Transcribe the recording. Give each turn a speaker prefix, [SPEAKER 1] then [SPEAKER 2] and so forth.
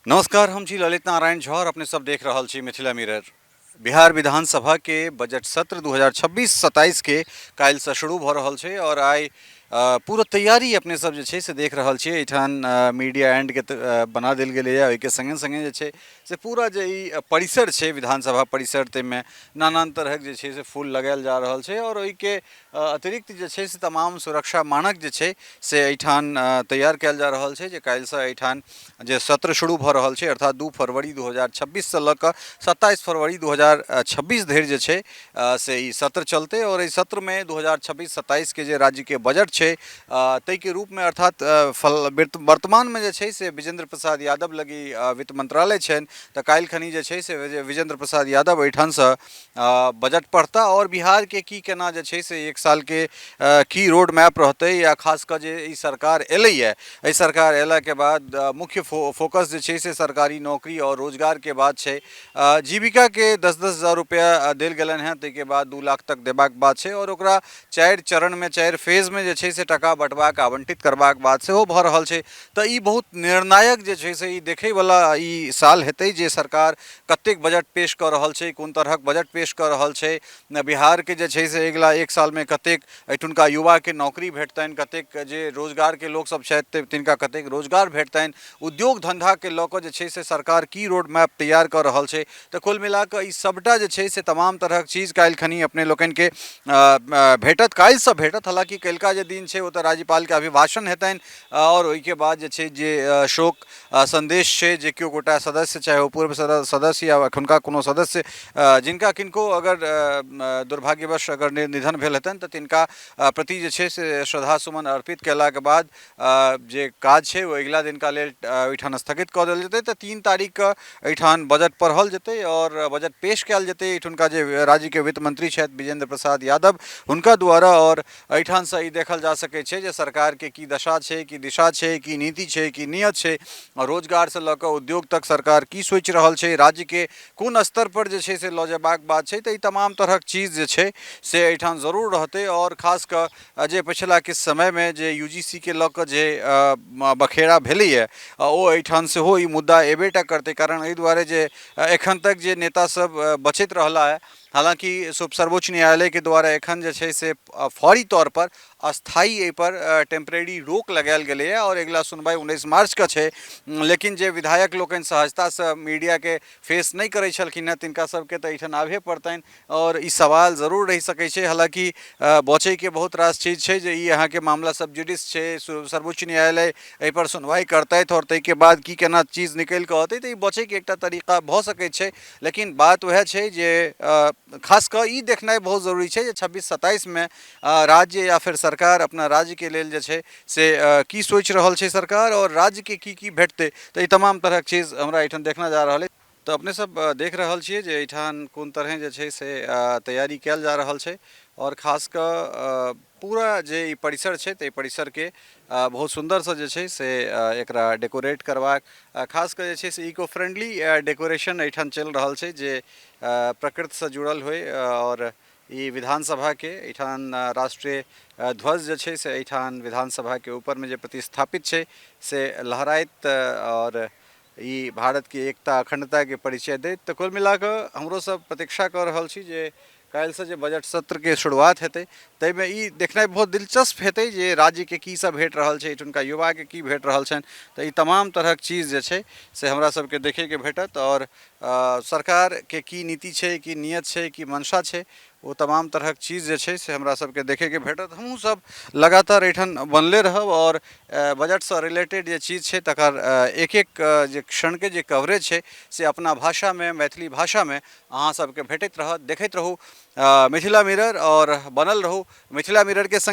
[SPEAKER 1] नमस्कार, हम छी ललित नारायण झा और अपने सब देख रहल छी मिथिला मिरर। बिहार विधानसभा के बजट सत्र 2026-27 के काल्हि से शुरू भऽ रहल छै और आइ पूरा तैयारी अपने सब जे छै से देख रहल छियै। एहिठाम मीडिया एंड के बना देल गेलैए। ओहिके सङ्गे सङ्गे जे छै से पूरा जे ई परिसर छै, विधानसभा परिसर, ताहिमे नानान तरहक जे छै से फूल लगायल जा रहल छै और ओहिके अतिरिक्त जे छै से तमाम सुरक्षा मानक जे छै से एहिठाम तैयार कयल जा रहल छै, जे काल्हिसँ एहिठाम जे सत्र शुरू भऽ रहल छै, अर्थात 2 फरवरी 2026सँ लऽ कऽ 27 फरवरी 2026 धरि जे छै से ई सत्र चलतै। आओर एहि सत्रमे 2026-27के जे राज्यके बजट छै ताहिके रूपमे, अर्थात फल वर्तमानमे जे छै से विजेन्द्र प्रसाद यादव लग ई वित्त मंत्रालय छनि, तऽ काल्हि खनी जे छै से विजेन्द्र प्रसाद यादव एहिठामसँ बजट पढ़ता आओर बिहारके की केना जे छै से एक सालके की रोड मैप रहतै, या खास कऽ जे ई सरकार एलैए, एहि सरकार अयलाके बाद मुख्य फोकस जे छै से सरकारी नौकरी आओर रोजगारके बात छै। जीविकाके 10-10 हजार रुपैआ देल गेलनि हेँ, ताहिके बाद 2 लाख तक देबाक बात छै आओर ओकरा 4 चरणमे, 4 फेजमे जे छै से टाका बँटबाक, आवंटित करबाक बात सेहो भऽ रहल छै। तऽ ई बहुत निर्णायक जे छै से ई देखैवला ई साल हेतै जे सरकार कतेक बजट पेश कऽ रहल छै, कोन तरहक बजट पेश कऽ रहल छै, बिहारके जे छै से अगिला एक सालमे कतेक एहिठुनका युवाके नौकरी भेटतनि, कतेक जे रोजगारके लोकसभ छथि तिनका कतेक रोजगार भेटतनि, उद्योग धन्धाके लऽ कऽ जे छै से सरकार की रोड मैप तैयार कऽ रहल छै। तऽ कुल मिला कऽ ई सभटा जे छै से तमाम तरहक चीज काल्हि खनी अपने लोकनिके भेटत, काल्हिसँ भेटत। हालाँकि काल्हिका जे दिन छै ओ तऽ राज्यपालके अभिभाषण हेतनि आओर ओहिके बाद जे छै जे शोक सन्देश छै, जे केओ गोटा सदस्य, चाहे ओ पूर्व सदस्य या एखुनका कोनो सदस्य, जिनका किनको अगर दुर्भाग्यवश अगर निधन भेल हेतनि, तऽ तिनका प्रति जे छै से श्रद्धा सुमन अर्पित कयलाके बाद जे काज छै ओ अगिला दिनका लेल ओहिठाम स्थगित कऽ देल जेतै। तऽ 3 तारीखके एहिठाम बजट पढ़ल जेतै आओर बजट पेश कयल जेतै एहिठुनका जे राज्यके वित्त मंत्री छथि विजेन्द्र प्रसाद यादव, हुनका द्वारा। आओर एहिठामसँ ई देखल जा सकै छै जे सरकारके की दशा छै, की दिशा छै, की नीति छै, की नियत छै, आओर रोजगारसँ लऽ कऽ उद्योग तक सरकार की सोचि रहल छै, राज्यके कोन स्तरपर जे छै से लऽ जेबाक बात छै। तऽ ई तमाम तरहक चीज जे छै से एहिठाम जरूर रहतै। आओर खास कऽ जे पछिला किछु समयमे जे यू जी सी के लऽ कऽ जे बखेड़ा भेलैए, ओ एहिठाम सेहो ई मुद्दा एबे टा करतै। कारण एहि दुआरे जे एखन तक जे नेता सब बचैत रहला हइ, हालाँकि सर्वोच्च न्यायालयके द्वारा एखन जे छै से फौरी तौरपर अस्थायी एहिपर टेम्परेरी रोक लगायल गेलैए आओर अगिला सुनवाइ 19 मार्चके छै, लेकिन जे विधायक लोकनि सहजतासँ मीडियाके फेस नहि करै छलखिन हेँ, तिनका सबके तऽ एहिठाम आबहे पड़तनि आओर ई सवाल जरूर रहि सकै छै। हालाँकि बचैके बहुत रास चीज छै जे ई अहाँके मामला सब जुडिस छै, सर्वोच्च न्यायालय एहिपर सुनवाइ करतथि आओर ताहिके बाद की केना चीज निकलि कऽ अतै, तऽ ई बचैके एकटा तरीका भऽ सकै छै। लेकिन बात वएह छै जे खास कऽ ई देखनाइ बहुत जरूरी छै जे 26-27मे राज्य या फेर सरकार अपना राज्यके लेल जे छै से की सोचि रहल छै सरकार आओर राज्यके की की भेटतै। तऽ ई तमाम तरहक चीज हमरा एहिठाम देखना जा रहल अछि। तऽ अपने सब देख रहल छियै जे एहिठाम कोन तरहे जे छै से तैयारी कयल जा रहल छै आओर खास कऽ पूरा जे ई परिसर छै, तऽ ई परिसरके बहुत सुन्दरसँ जे छै से एकरा डेकोरेट करबाक, खास कऽ जे छै से इको फ्रेंडली डेकोरेशन एहिठाम चलि रहल छै, जे प्रकृतिसँ जुड़ल होइ। आओर ई विधानसभाके एहिठाम राष्ट्रीय ध्वज जे छै से एहिठाम विधानसभाके ऊपरमे जे प्रतिस्थापित छै से लहराइत आओर ई भारतके एकता अखण्डताके परिचय दैत। तऽ कुल मिला कऽ हमरो सब प्रतीक्षा कऽ रहल छी जे काल्हिसँ जे बजट सत्रके शुरुआत हेतै, ताहिमे ई देखनाइ बहुत दिलचस्प हेतै जे राज्यके की सब भेट रहल छै, एहिठुनका युवाके की भेट रहल छनि। तऽ ई तमाम तरहक चीज जे छै से हमरा सबके देखैके भेटत आओर सरकारके की नीति छै, की नियत छै, की मंशा छै, ओ तमाम तरहक चीज जे छै से हमरा सबके देखैके भेटत। हमहूँ सब लगातार एहिठाम बनले रहब आओर बजटसँ रिलेटेड जे चीज छै तकर एक एक जे क्षणके जे कवरेज छै से अपना भाषामे, मैथिली भाषामे अहाँ सबके भेटैत रहत। देखैत रहू मिथिला मिरर आओर बनल रहू मिथिला मिररके सङ्गे।